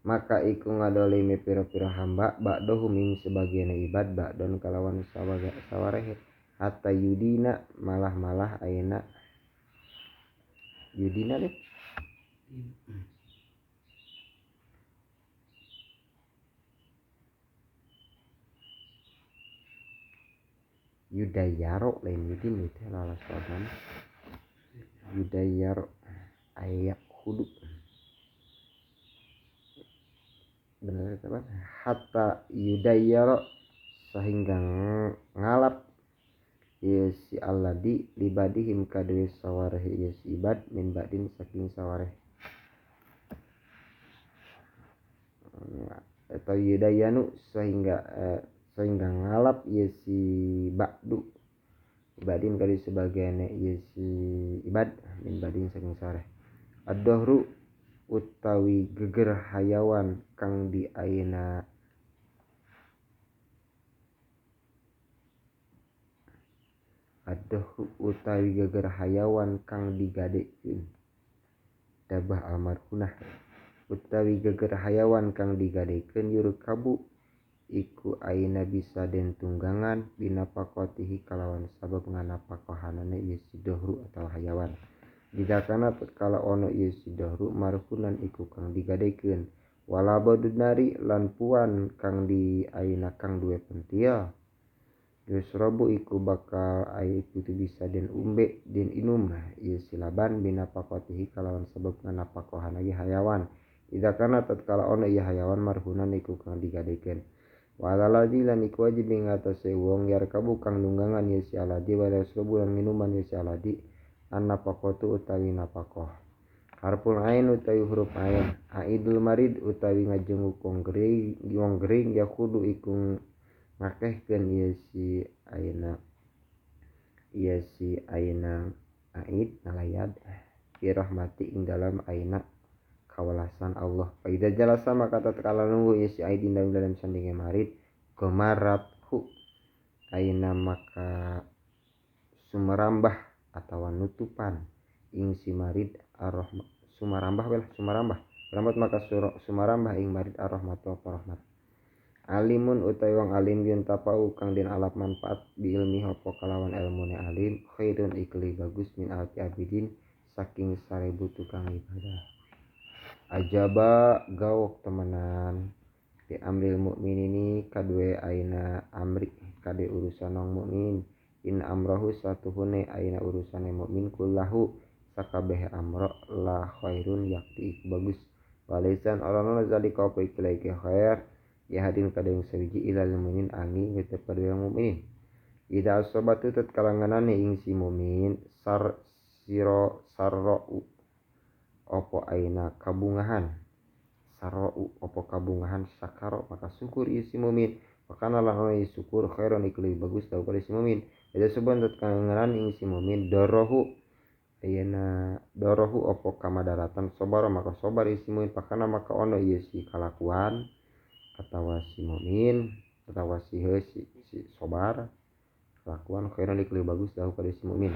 maka iku ngadolimi pira-pira hamba ba'dohum ing sebagian ibad ba'don kalawan sawarehe hatta yudina malah-malah ayeuna yudina deh yudayaro lain yudin itu lalas sodan yudayaro ayak hudu bener apa hatta yudayaro sehingga ngalap ieu si alladzi libadihim kaduwe sawareh ieu si ibad min ba'din saking sawareh atau yudayanu sehingga sehingga ngalap ieu si ba'du ibadin kali sebagian ieu si ibad min ba'din saking sawareh. Ad-dahru utawi geger hayawan kang di ayeuna ad-dahru utawi geger hayawan kang digadekeun dabah almarhunah utawi geger hayawan kang digadekeun yurkabu iku ayeuna bisa den tunggangan binapaqatihi kalawan sabab nganapakohanana ieu si dahru atawa hayawan. Jika kana tatkala ono ieu si dahru marhunan iku kang digadekeun wala badunari lan puan kang di ayeuna kang duwe pentil Yusrobu iku bakal air itu bisa den umbe den inum ieu si laban binapakotihi kalawan sebab nganapakohan lagi hayawan. Idza kana tatkala ono ieu hayawan marhunan iku kang digadekeun. Wa alladzi lan iku wajib ing atase wong yarkabu kang nunggangan ieu si aladi wa yusrobu lan minuman ieu si aladi annapakotu utawi napakoh. Harful ain utawi huruf ain aidul marid utawi ngajenguk wong gering yakudu iku ngakehkeun ieu si aina aid ngalayad fi rahmati ing dalam aina kawelasan Allah. Fa idza jalasa maka tatkala nunggu ieu si aid ing dalam sandinge marid gemarathu aina maka sumerambah atawa nutupan ing si marid arrahmah sumarambah welah sumarambah rahmat maka sumarambah ing marid arrahmatu apa rahmat. Alimun utawi wong alim yen tapau kang den alap manfaat bi ilmi apa kalawan elmune alim khairun ikli bagus min alfi abidin saking 1000 tukang ibadah. Ajaba gawok temenan bi amril mukminini kadue aina amri kade urusan wong mukmin in amrohu satuhune aina urusane mukmin kullahu sakabehe amro la khairun yakti iku bagus walaisan orang zalika apa iki khair ya hadin kadang sawiji ilal mukminin angi tetep kadang mukminin. Ida asobatu tatkala nganane ing si mukmin sar siro sarrau apa aina kabungahan sarrau apa kabungahan sakaro maka syukur ieu si mukmin makana lan ono syukur khairon iku leuwih bagus tau pada si mukmin. Ida soban tatkala nganane ing si mukmin dorohu ayeuna dorohu apa kamadaratan sabar maka sabar ieu si mukmin pakana maka ono ieu si kalakuan atawa si mukmin atawa si si sobar kelakuan khairan iku bagus lahu pada si mukmin.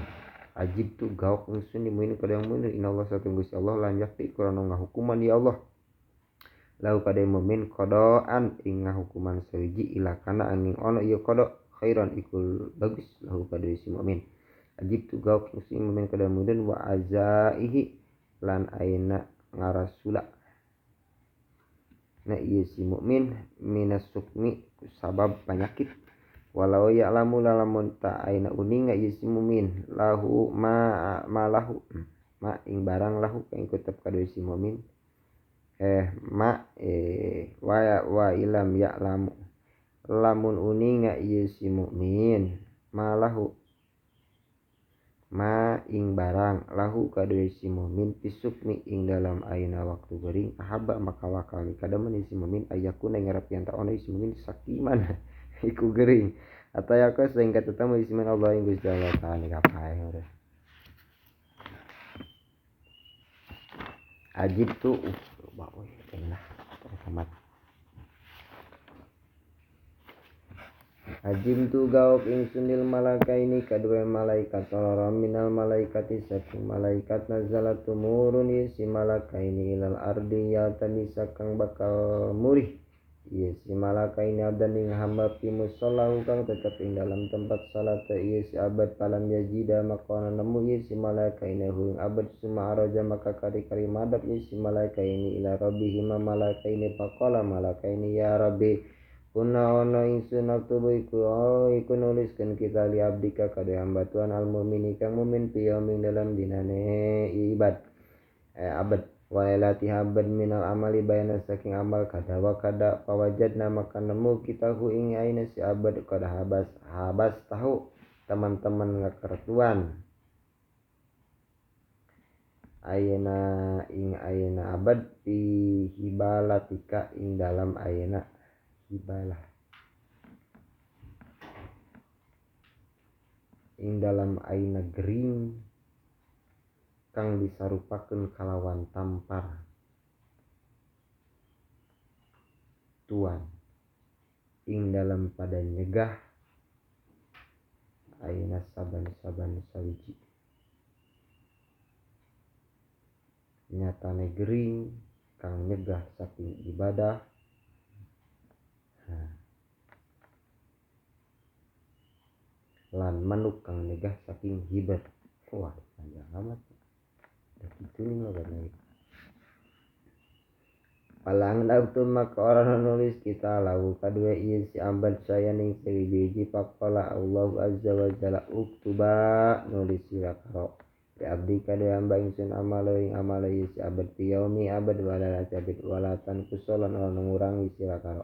Ajib tu gaok ingsun di mukmin kada mukmin inallah satu Gusti Allah lan yakti kurang ngahukuman ya Allah lahu kada mukmin qadaan ing ngahukuman sawiji ila kana angin ono ieu qada khairan iku bagus lahu pada si mukmin. Ajib tu gaok ingsun mukmin kada mukmin wa azaihi lan aina ngarasula na ieu si mukmin minas sukmi sabab penyakit walau ya'lamu lamun ta aina uninga ieu si mukmin lahu ma lahu ma ing barang lahu kang tetep kadue si mukmin ma wa ilam ya'lamu lamun uninga ieu si mukmin ma lahu ma ing barang lahu kadue si mukmin pisukmi ing dalam aina waktu gering ahaba maka wakal kadamen si mukmin ayakuna ngarep yen ta ono si mukmin sakiman iku gering atayaka sehingga tetemu si mukmin Allah ing Gusti Allah taala kapae ora ajib tu bae enak tamat. Ajim tu gaok ingsun lil malakaini kadue malaikat loro minal malaikati saking malaikat nazalat tumurun si malakaini ilal ardi yaltamisa kang bakal murih ieu si malakaini abdan ing hamba fi musallahu kang tetep ing dalam tempat salat ieu si abad palam yajida maka nemu ieu si malakaini hu ing abad suma araja maka kari-kari madhab ieu si malakaini ila rabbihima malakaini faqala malakaini ya rabbi kuna ono ingsun naktubu iku iku nuliskeun kita li abdika kadue hamba Tuhan al mukmini kang mukmin fi yaumin dalam dinane ibad abad wa lailati abad minal amali bayana saking amal kada wa kada pawajadna maka nemu kita hu ing aina si abad kada habas tahu teman-teman ngakertuan ayeuna ing ayeuna abad fi hibalatika ing dalam ayeuna hibalah ing dalam aina gering kang disarupakeun kalawan tampar tuan ing dalam pada nyegah aina saban-saban sawiji nyatane gering kang nyegah saking ibadah. Lan manuk kang nyegah saking hibat. Wah, panjang amat. Udah gitu nih logatna. Palang waktu maka orang nulis kita lahu kadue ieu si abad saya ning sawiji faqala Allahu azza wa jalla uktuba nulis sira karo bi abdi kadue hamba ingsun amalo ing amalo ieu si abad fi yaumi abad wala tabit walatan kusolan ora ngurangi sira karo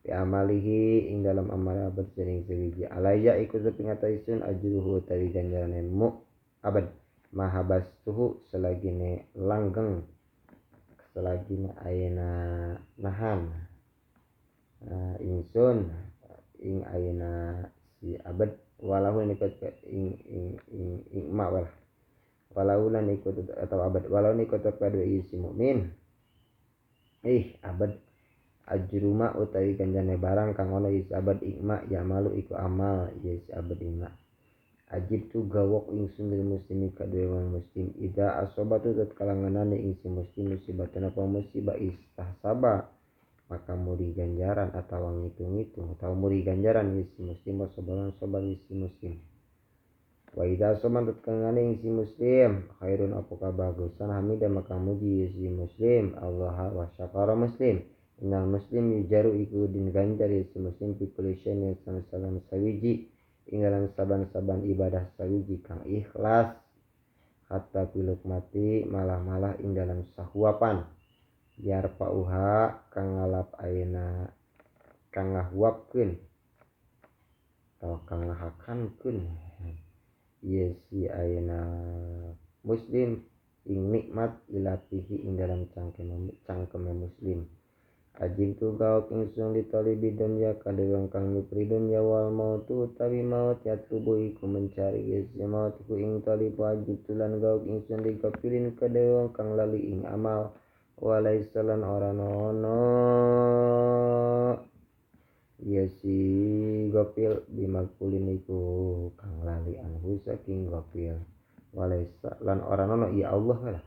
bi amalihi ing dalam amal abad sering sawiji alaya iku tepi ngata ingsun ajruhu utawi ganjarane mu abad mahabastuhu selagine langgeng selagine ayeuna nahan ingsun ing ayeuna si abad walahu nikut ing ing ing ing ma wala walau lan ikut atau abad walau nikut kadu si mukmin abad ajruma utawi ganjane barang kang ana isi abad ikma ya malu iku amal ya si abad ikma ajib tu gawok ingsun lil muslimi kadue wong muslim ida asobatu tatkala ngenane ing si muslim musibatan apa musibah istahsaba maka muri ganjaran atawa ngitung-ngitung atau muri ganjaran isi muslim sabaran sabar isi muslim wa ida asoban tatkala ngenane ing si muslim khairun apa kabagusan hamida maka muji isi muslim Allah wa syakara muslim innal muslim yujaru iku din ganjar isi muslim fi kulli syai'in saban sawiji ing dalam saban-saban ibadah sawiji kang ikhlas hatta piluk mati malah-malah ing dalam sahuapan biar pauha kang ngalap ayeuna kang ngahuapkeun atau kang ngahakankeun ieu si ayeuna muslim ing nikmat ilapihi ing dalam cangkeme muslim ajib tu gaok ingsun ditalibi dunya kadewang kang nyupri dunya wal mautu utawi maut yatlubu iku mencari yes maut ku ing talibu ajib tulan gaok ingsun digapilin kadewang kang lali ing amal walaisa lan ora ono yes si gopil bimagpulin iku kang lali anhu saking gopil walaisa lan ora ono ya Allah lah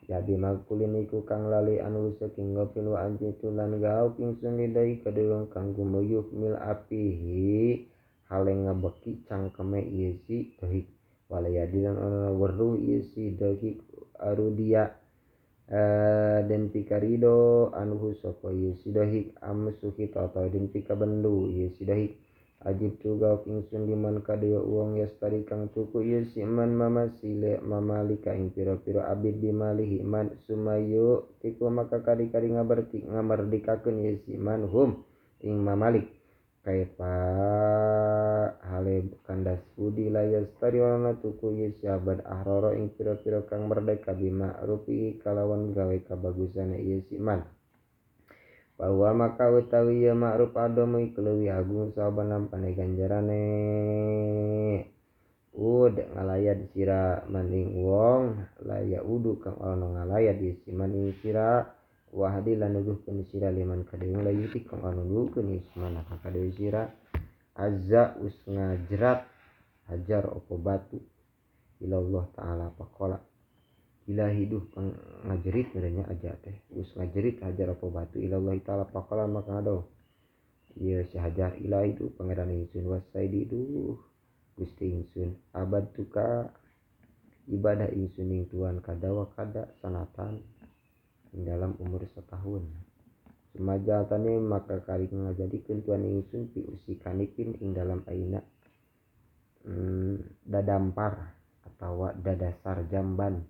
ya bimagpulin iku kang lali anu saking gopil wa anjitu lan gauk ingsun lidai kadewang kang gumuyuh mil apihi hale ngebeki cangkeme ieu si dohik walayadi lan ana weruh ieu si dohik arudia den pikarido anhu sapa ieu si dohik amsuhi atau den pikabendu ieu si dohik ajib tu gauk ingsun liman kadua uang yastari kang tuku ieu si man mamasile mamalika ing pira-pira abid bimalihi man sumayu tiku maka kari-kari ngamerdikakeun ieu si man hum ing mamalik kaifa hale kandas budi la yastari wana tuku ieu si abad ahrara ing pira-pira kang merdeka bima rupi kalawan gawe kabagusane ieu si man bahwa maka utawi ya ma'ruf adomu iku leuwih agung saban lampane ganjarane ud ngalayat sira maning wong laya udu kang ana ngalayat isi maning sira wahdi lan nuduhkeun sira liman kadeung layuti kang ana nuduhkeun isi mana kadeung sira azza us ngajrat hajar opo batu ilallah ta'ala faqala ilahi duh kang ngajerit merenya aja teh us ngajerit hajar apa batu ilallah ta'ala faqala maka ngado ieu si hajar ilahi duh pangeran ingsun wasaidi duh Gusti ingsun abad tuka ibadah ingsun ing tuan kada wa kada sanatan ing dalam umur setahun sumajatane maka kali ngajadikeun tuan ingsun pi usi kanipin ing dalam aina dadampar atawa dadasar jamban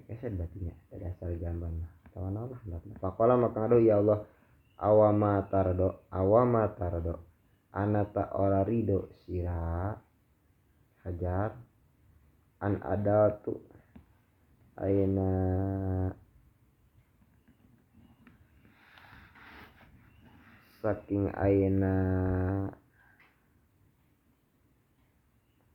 keset batunya dasar jamban atau naon lah faqala maka ngadu ya Allah awama tardo anata ora rido sira hajar an adatu ayeuna saking ayeuna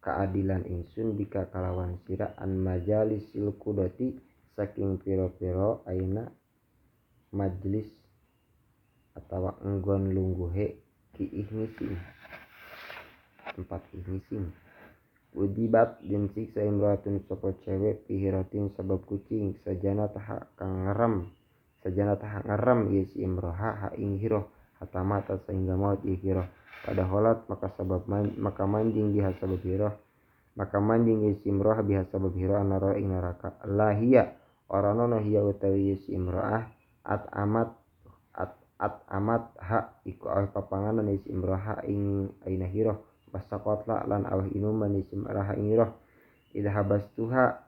keadilan ingsun bika kalawan sira an majalisil kudoti saking piro-piro ayeuna majlis atawa enggon lungguhe kiih ngising tempat ngising udibat den siksa imroatun sapa cewek pihiratin sabab kucing sajana taha kang ngerem sajana taha ngerem ieu si imroha ha ing hiroh hatta mata sehingga maut ieu hiroh pada holat maka sabab maka manjing biha sabab hiroh maka manjing ieu si imroha biha sabab hiroh anara ing neraka lahia Ora ana hiya utawi si imro'ah at amat at amat ha iku aweh papanganan si imro'ah ing aina hirah wasaqatla lan aweh inuman si imro'ah ing hirah idha habastuha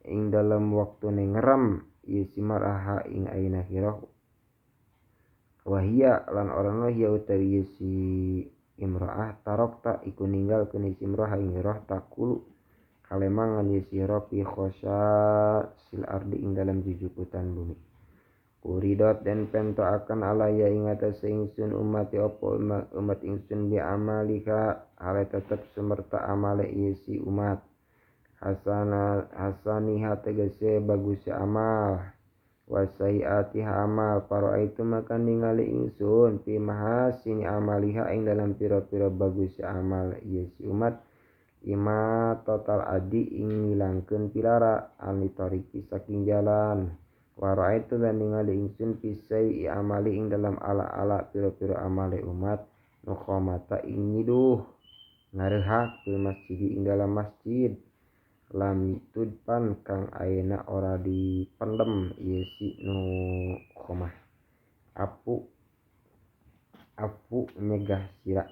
ing dalam waktu ngerem ieu si mar'ah ing aina hirah wahia lan ora ana hiya utawi si imro'ah tarokta iku ninggalkeun si imro'ah ing hirah takulu kalemangan ieu si hirah fi sil ardi ing dalam jujukutan bumi. Uridot dan pento akan alaya ing atase ingsun umati opo umat ingsun bi amalika hale tetep sumerta amale ieu si umat. Hasana hasaniha tegese bagus amal wasaiatiha amal para itu maka ningali ingsun fi mahasini amaliha ing dalam pira-pira bagus amal ieu si umat ima total adi ing ngilangkeun pilara anitoriki saking jalan wa itu lan ningali ingsun fi sai amali ing dalam ala-ala pira-pira amale umat nukhamata ing nyiduh ngarehak fil masjid ing dalam masjid lam tudpan kang ayeuna ora dipendem ieu si nu khomah apu apu nyegah sira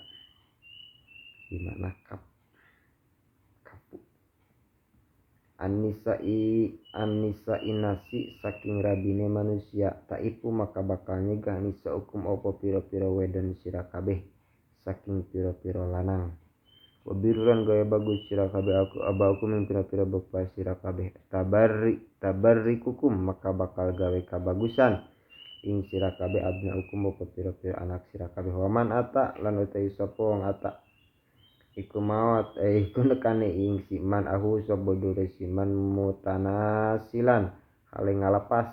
di mana kap kapu annisa'i annisa'i nasi saking rabine manusia taipu maka bakal nyegah nisa hukum opo pira-pira wedon sira kabeh saking pira-pira lanang. Wabiruran gaya bagus sira kabeh aku abaku min pira-pira bapa sira kabeh tabarrikukum maka bakal gawe kabagusan ing sira kabeh abna hukum apa pira-pira anak sira kabeh waman ata lan utawi sapa wong ata iku maot iku nekane ing siman ahu sapa dure siman mutanasilan hale ngalepas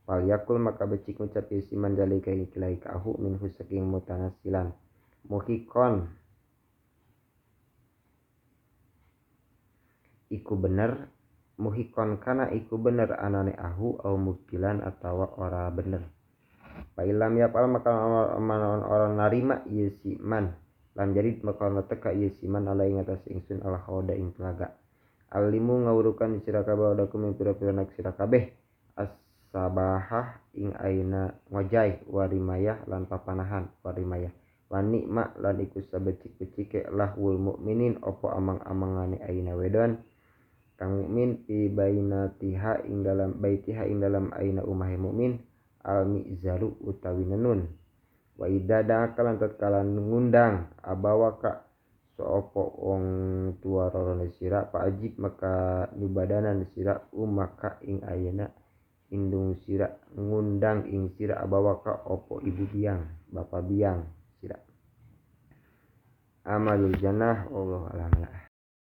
fal yakul maka becik ngucap siman jalika iki ka ahu minhu saking mutanasilan muhikon iku bener muhikon kana iku bener anane ahu au mubtilan atawa ora bener fa ilam yapal maka orang narima ieu si man lam jarid maka teka ieu si man ala ing atas ingsun al hauda ing telaga alimu ngawurukan sira kabeh adakum ing pira-pira nak sira kabeh as-sabahah ing aina ngojay warimayah lan papanahan warimayah lan nikma lan iku sabecik-becike lahul mukminin opo amang-amangane aina wedon kang mukmin fi bainatiha ing dalam baitiha ing dalam aina umahe mukmin al mizaru utawi nenun wa idza da'aka lan tatkala ngundang abawaka soopo wong tua rorone sira pa ajib maka nyubadanan sira umaka ing ayeuna indung sira ngundang ing sira abawaka opo ibu biang bapa biang sira amalul jannah wallahu a'lam.